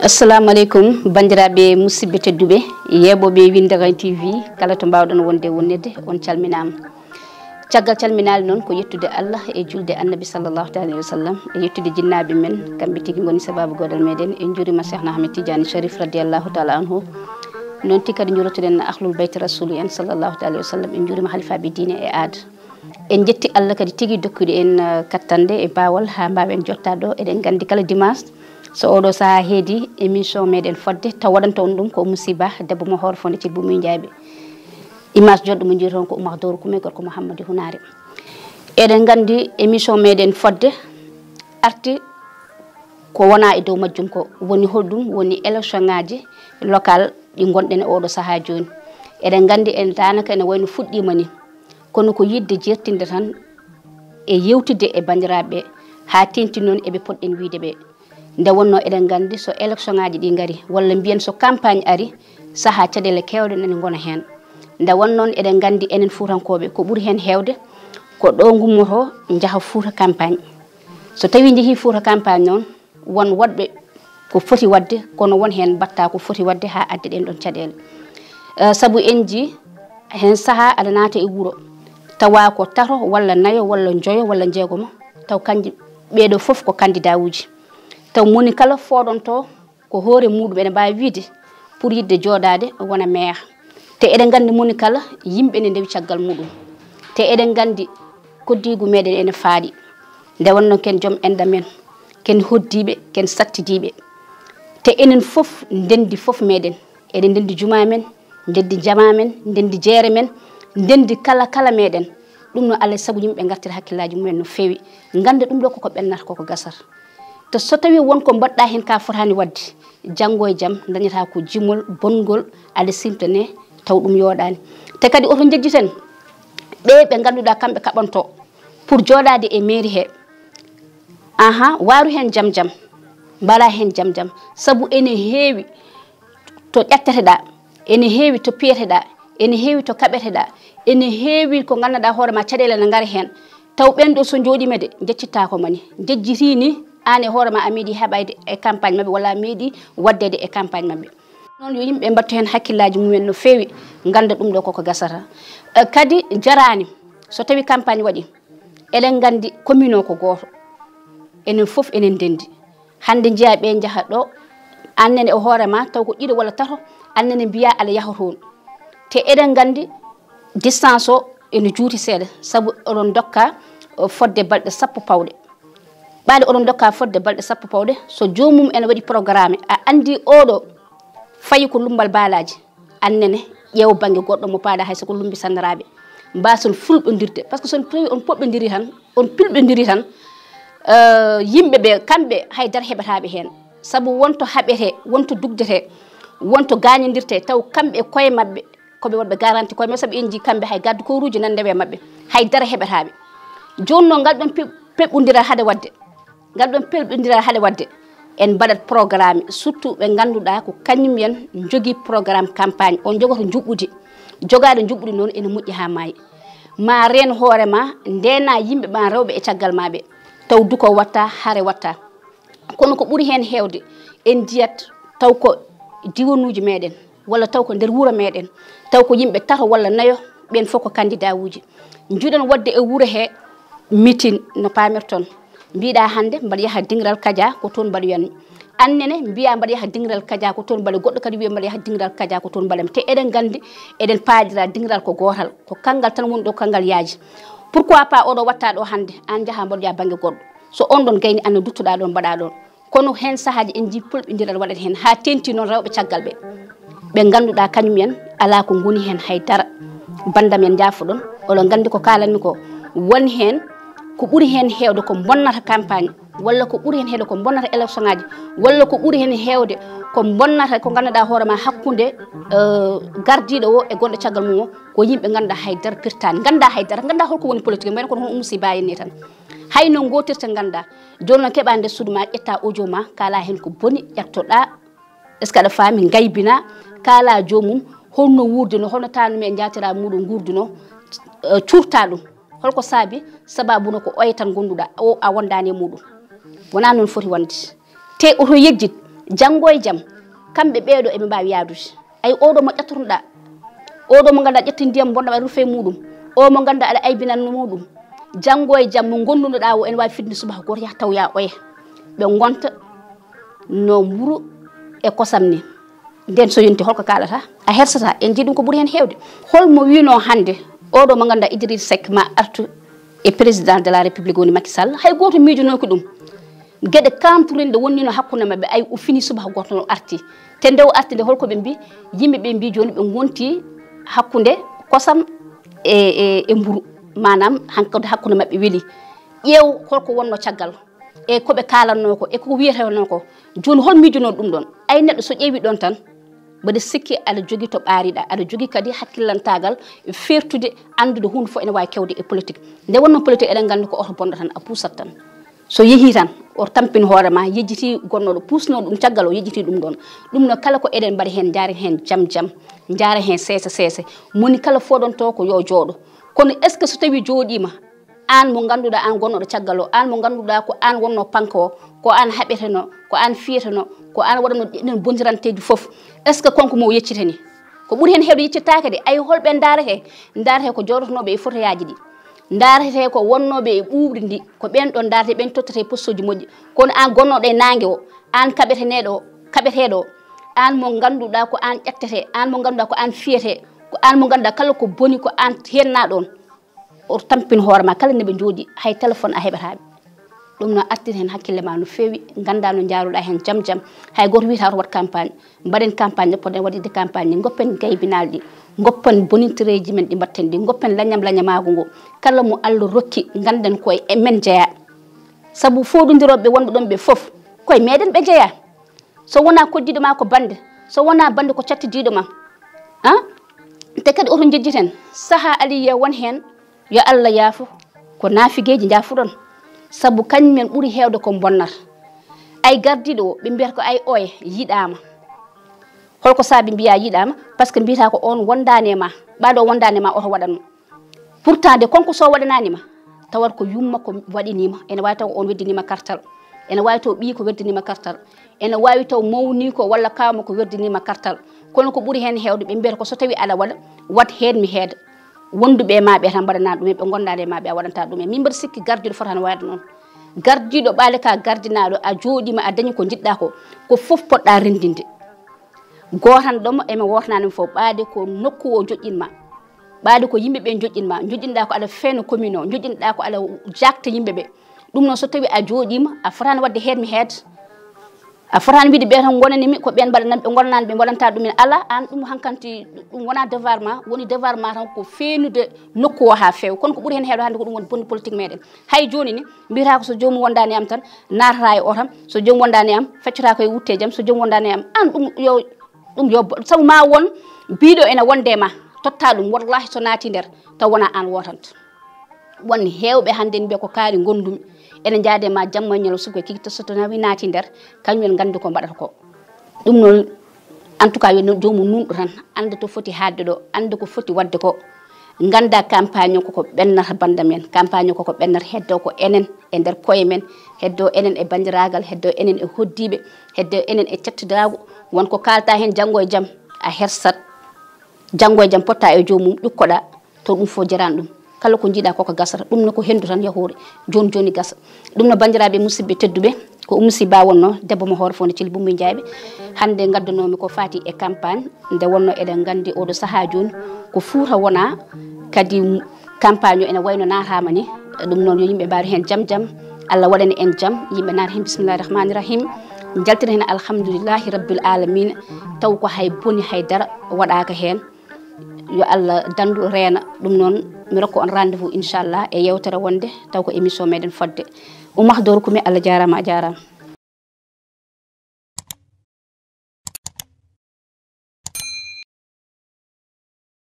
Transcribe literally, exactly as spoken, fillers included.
Assalamu aleykum, banndiraaɓe musidɓe tedduɓe, yeeɓooɓe Winndere T V, kala to mbaawɗon wonde wonnede, on calminaama. Caggal calminaali noon, ko yettude Allah e julde Annabi sallallahu taala alayhi wa sallam, e yettude jinnaaɓe men, kamɓe tigi ngoni sabaabu goodal meɗen. En njuuriima Cheikhna Ahmed Tidiane Sharif radiyallahu taala anhu. Noon tigi kadi njuurotoɗen Ahlul Bayti Rasuli en sallallahu taala alayhi wa sallam, en njuuriima halifaaɓe diine e aada. En njetti Allah kadi tigi dokkude en, eh, kattande e baawal haa mbaawen jottaade ɗo. Eɗen nganndi kala dimanche, so oɗo sahaa heedi, émission meɗen fodde, taw waɗanta on ɗum ko Musiba debbo mo hoore fonde Thilbou Mouy Ndiaye. Image joɗɗo mo njiiton ko Oumar Doro Koumé, gorko Mouhamadou Hunaare. Eɗen nganndi émission meɗen fodde arti ko wona e dow majjum ko woni holɗum woni élection ngaji local ɗi ngonɗen e oɗo sahaa jooni. Eɗen nganndi en daanaka ene wayno fuɗɗiima ni, kono ko yiɗde jertinde tan e yewtidde e banndiraaɓe ɓe, haa teeŋti noon e ɓe potɗen wiyde ɓe. Nde wonnoo eɗen nganndi so élection ngaji ɗi ngari, walla mbiyen so campagne ari, sahaa caɗeele keewɗe nani ngona heen. Nde wonnoo eɗen nganndi enen Fuutankooɓe ko ɓuri heen heewde ko ɗo ngummoto njaha Fuuta campagne. So tawii njehii Fuuta campagne noon, won waɗɓe ko foti waɗde, kono won heen mbaɗta ko foti waɗde haa adda ɗeen ɗoon caɗeele. Eh, sabu en njii heen sahaa aɗa naata e wuro, tawa ko tato walla nayo walla njoyo walla njeegomo, taw kanji ɓeeɗo fof ko kandidawuuji. Taw moni kala fooɗonto ko hoore muuɗum, ene mbaawi wiyde pour yiɗde jooɗaade wona maire. Te eɗen nganndi moni kala yimɓe ne ndewi caggal muuɗum. Te eɗen nganndi koddiigu meɗen ene faaɗi. Nde wonnoo ken joom enɗam en, ken hoddiiɓe, ken sattidiiɓe. Te enen fof ndenndi fof meɗen. Eɗen ndenndi jumaa men, ndenndi jamaa men, ndenndi jeere men, ndenndi kala kala meɗen. Ɗum no alaa e sago yimɓe ngartira hakkillaaji mumen no feewi. Ngannda ɗum ɗo koko ɓennata, koko gasata. Te so tawii won ko mbaɗɗa heen ka fotaani waɗde, janngo e jam dañata ko jimol bonngol, aɗa simtane taw ɗum yooɗaani. Te kadi oto njejjiten ɓe ɓe ngannduɗaa kamɓe kaɓanto pour jooɗaade e mairie he. Aha, waaru heen jam jam, mbaɗa heen jam jam, sabu ene heewi to ƴatteteɗaa, ene heewi to piyeteɗaa, ene heewi to kaɓeteɗaa, ene heewi ko nganndanɗaa hoore ma caɗeele ne ngara heen. Taw ɓeen ɗo so njooɗiima de, njeccittaako ma ni, njejjitii ni, aan e hoore ma a meeɗi heɓayde e campagne maɓɓe walla a meeɗi waɗdeede e campagne maɓɓe. Noon yo yimɓe mbattu heen hakkillaaji mumen no feewi, ngannda ɗum ɗo koko gasata. Eh, kadi jaraani, so tawii campagne waɗi, eɗen nganndi commune o ko gooto, enen fof enen ndenndi. Hannde njiyaa ɓe njaha ɗo, aan nene e hoore ma taw ko ɗiɗo walla tato, aan nene mbiyaa aɗa yaha toon. Te eɗen nganndi distance o ene juuti seeɗa, sabu oɗon ndokka, o, fodde balɗe sappo pawɗe. Ɓaade oɗon ndokka fodde balɗe sappo pawɗe, so joomum ene waɗi programme, a anndi oɗo fayi ko lummbal baalaaji, aan nene ƴeew bannge goɗɗo mo paaɗa hay so ko lummbi sanndaraaɓe. Mbaason fulɓondirde, par ce que so on tawi on poɓɓondiri tan, on pilɓondiri tan, eh, yimɓe ɓe, kamɓe haydara heɓataa ɓe heen. Sabu won to haɓetee, won to dugdetee, won to gaañondirtee, taw kamɓe e koye maɓɓe ko ɓe waɗɓe garanti koye maɓɓe, sabu en njii kamɓe hay garde corps uji nan ndewe maɓɓe, haydara heɓataa ɓe. Jooni noon ngal ɗoon pe-, peɓɓondiral hade waɗde, ngal ɗoon peɓɓondiral hade waɗde, en mbaɗat programme, surtout ɓe ngannduɗaa ko kañum en njogii programme campagne, on njogoto njuɓɓudi. Jogaade njuɓɓudi noon ene moƴƴi haa maayi. Ma reen hoore ma, ndeena yimɓe ma rewɓe e caggal ma ɓe, taw duko watta, hare watta. Kono ko ɓuri heen heewde, en njiyat taw ko diwanuuji meɗen, walla taw ko nder wuro meɗen, taw ko yimɓe tato walla nayo, ɓeen fof ko kandidawuuji. Njuɗen waɗde e wuro he meeting no paamirton. Mbiɗa hannde mbaɗa yaha dingiral Kaja, ko toon mbaɗoyanmi. Aan nene mbiya mbaɗa yaha dingiral Kaja, ko toon mbaɗa, goɗɗo kadi wiya mbaɗa yaha dingiral Kaja, ko toon mbaɗami. Te eɗen nganndi, eɗen paadira, dingiral ko gootal, ko kanngal tan woni ɗo, kanngal yaaji. Pourquoi pas oɗo watta ɗo hannde, aan njaha mbaɗoya bannge goɗɗo. So on ɗon gayni, aan no duttoɗa ɗon, mbaɗa ɗon. Kono heen sahaaji en njii polɓindiral waɗata heen, haa teeŋti noon rewɓe caggal ɓe, ɓe ngannduɗaa kañum en alaa ko ngoni heen hay dara. Banndam en njaafoɗon, oɗon nganndi ko kaalanmi ko, won heen ko ɓuri heen heewde ko bonnata campagne, walla ko ɓuri heen heewde ko bonnata élection ŋaaji, walla ko ɓuri heen heewde ko bonnata ko ngannduɗaa hoore ma hakkunde, eh, gardiiɗo o e gonɗo caggal mum o, ko yimɓe ngannduɗaa hay dara pirtaani, nganndaa hay dara, nganndaa holko woni politique, mbayno kono hono Oumou Sy Ba en ni tan. Hay no ngootirta nganndaa. Jooni noon keɓaa nder suudu ma, ƴetta audio ma, kaala heen ko boni, ƴettoɗaa. Est-ce que aɗa faami? Ngaybinaa, kaala joomum, holno wuurduno, holno taanumi e njaatiraaɓe muuɗum nguurduno, eh, cuurtaa ɗum. Holko saabi? Sababu no ko oya tan gonduɗa o a wondaani e muɗum. Wonaa noon foti wonde. Te oto yejjit, janngo e jam, kamɓe ɓeeɗo eɓe mbaawi yaadude. Ay, oɗo mo ƴattotoɗa, oɗo mo ngannduɗaa ƴetti ndiyam bonɗam aɗa rufe e muɗum, o mo ngannduɗaa aɗa aybinanno muɗum, janngo e jam mo gondunoɗaa o ene waawi fitde subaka gooto yaha taw ya oya. Ɓe ngonta no mburu e kosam ni. Nden so yonti holko kaalata? A hersata, en jii ɗum ko ɓuri heen heewde. Holmo wiino hannde oɗo mo ngannduɗaa Idriss Seck ma artu e président de la République woni Macky Sall? Hay gooto miijonooki ɗum. Geɗe kampurinɗe wonnino hakkunde maɓɓe, ay o fini subaka gooto no arti. Te nde o arti nde holko ɓe mbi? Yimɓe ɓe mbi jooni ɓe ngonti hakkunde kosam e, e, e mburu. Maanaam hankadi hakkunde maɓɓe weli. Ƴeew holko wonno caggal. E ko ɓe kaalanno ko, e ko wiyeteno ko. Jooni hol miijono ɗum ɗon? Ay neɗɗo so ƴeewi ɗon tan, mbaɗa sikki aɗa jogii to ɓaariɗa, aɗa jogii kadi hakkillantaagal, fertude, anndude huunde fof ene waawi kewde e politique. Nde wonno politique eɗen nganndi ko oto bonɗo tan a puusat tan. So yehii tan, o tampini hoore ma, yejjiti gonnooɗo, puusnoo ɗum caggal o, yejjiti ɗum ɗon. Ɗum no kala ko eɗen mbaɗa heen, njaaren heen jam jam, njaaren heen seese seese. Moni kala fodonto ko yo jooɗo. Kono est-ce que so tawii jooɗiima, aan mo ngannduɗaa aan gonnooɗo caggal o, aan mo ngannduɗaa ko aan wonno panka o, ko aan haɓeteno, ko aan fiyeteno, ko aan waɗano ɗin bondiranteeji fof, est-ce que konko mo yeccitani? Ko ɓuri heen heewde yeccitaaka de. Ay holɓe ndaarete? Ndaarete ko jooɗotonooɓe e fotoyaaji ɗi, ndaarete ko wonnooɓe e ɓuuɓri ndi, ko ɓeen ɗon ndaarete, ɓeen tottete postoji moƴƴi. Kono aan gonnooɗo e naange o, aan kaɓeteneeɗo o, kaɓeteeɗo o, aan mo ngannduɗaa ko aan ƴettete, aan mo ngannduɗaa ko aan fiyete, ko aan mo ngannduɗaa kala ko boni ko aan heenna ɗon. O tampin hoore ma, kala nde ɓe njooɗi, hay téléphone a heɓataa ɓe. Ɗum no artir heen hakkille ma no feewi, ngannda no njaaruɗaa heen jam jam. Hay gooto wiyataa oto waɗ campagne. Mbaɗen campagne, no poɗɗen waɗirde campagne ni, ngoppen gaybinaaɗi ɗi, ngoppen bonintereeji men ɗi mbaɗten ɗi, ngoppen lañam lañamaagu ngu. Kala mo Allah rokki, ngannden ko e men jeyaa. Sabu fooɗondirooɓe wonɓe ɗon ɓe fof, ko e meɗen ɓe jeyaa. So wonaa koddiiɗo ma ko bannde, so wonaa bannde ko cattidiiɗo ma. Ah? Te kadi oto njejjiten, sahaa aliyee won heen, yo Allah yaafo, ko naafigeeji njaafuɗon. Sabu kañum en ɓuri heewde ko mbonnata. Ay gardiiɗo o, ɓe mbiyata ko ay oya yiɗaama. Holko saabi mbiyaa yiɗaama? Parce que mbiyataa ko oon wondaani e ma. Ɓaade o wondaani e ma, oto waɗanno. Pourtant de, konko so waɗanaani ma, tawat ko yumma ko waɗinii ma. Ene waawi taw ko oon weddinii ma kartal. Ene waawi taw ɓiyi ko weddinii ma kartal. Ene waawi taw mawni ko walla kaaw ma ko weddinii ma kartal. Kono ko ɓuri heen heewde, ɓe mbiyata ko so tawii aɗa waɗa, waɗ heen mi heeda. Wonduɓe e ma ɓe tan mbaɗanaa ɗum en, ɓe ngondaade e ma ɓe a waɗantaa ɗum en. Min mbaɗa sikki gardiiɗo fotaani waɗde noon. Gardiiɗo ɓaade ka gardinaaɗo, a jooɗiima, a dañi ko njiɗɗaa ko, ko fof poɗɗaa renndinde. Gootanɗo mo e mo wootanaani mo fof, ɓaade ko nokku o joƴƴin ma. Ɓaade ko yimɓe ɓe joƴƴin ma. Joƴƴinɗaa ko aɗa feewna commune o, joƴƴinɗaa ko aɗa jaakta yimɓe ɓe. Ɗum noon, so tawii a jooɗiima, a fotaani waɗde heed mi heed. A fotaani wiide ɓe tan ngonani mi, ko ɓeen mbaɗanam, ɓe ngonanaani, ɓe mbaɗanta ɗum en. Alaa, aan ɗum hankanti, ɗum wonaa devoir ma, woni devoir ma tan ko feewnude nokku o haa feewa. Kono ko ɓuri heen heewde hannde ko ɗum woni bonde politique meɗen. Hay jooni ni, mbiyata ko so joomum wondaani am tan, naatata e otam, so joomum wondaani am, feccata ko e wutte jam, so joomum wondaani am, aan ɗum yo, ɗum yo, sabu ma won biiɗo ene wonde e ma, totta ɗum, wallahi so naati nder, taw wonaa aan wootanta. Won heewɓe hannde mbiya ko kaari ngondumi, ene njaade ma jamma e ñalo subaka kiki, so tawi naati nder, kañum en nganndi ko mbaɗata ko. Ɗum noon, en tout cas, yo joomum nunɗo tan, annda to foti haaɗde ɗo, annda ko foti waɗde ko. Ngannda campagne o koko ɓennata bannda men, campagne o koko ɓennata heddo ko enen e nder koye men, heddo enen e banndiraagal, heddo enen e hoddiiɓe, heddo enen e cattidaagu. Won ko kaalta heen janngo e jam, a hersat. Janngo e jam potta e joomum, ƴukkoɗa, to ɗum fof jarani ɗum. Kala ko njiɗa koko gasata, ɗum no ko henndu tan yahoore, jooni jooni gasa. Ɗum no banndiraaɓe musidɓe tedduɓe, ko Oumou Sy Ba wonno, debbo mo hoore fof no Thily Boumbouye Ndiaye ɓe. Hannde ngaddanoomi ko faati e campagne, nde wonno eɗen nganndi oɗo sahaa jooni, ko Fuuta wona, kadi campagne o ene wayno naataama ni. Ɗum noon yo yimɓe mbaaru heen jam jam, Allah waɗani en jam, yimɓe naata heen bismillahi rahmani rahim, njaltira heen alhamdulillahi rabbil alamina, taw ko hay boni hay dara waɗaaka heen. Yo Allah dandu reena. Ɗum noon, mi rokka on rendez-vous inchallah e yewtere wonde, taw ko émission meɗen fodde. Oumou Makhdo Rukumi, Allah jaaraama, a jaaraama.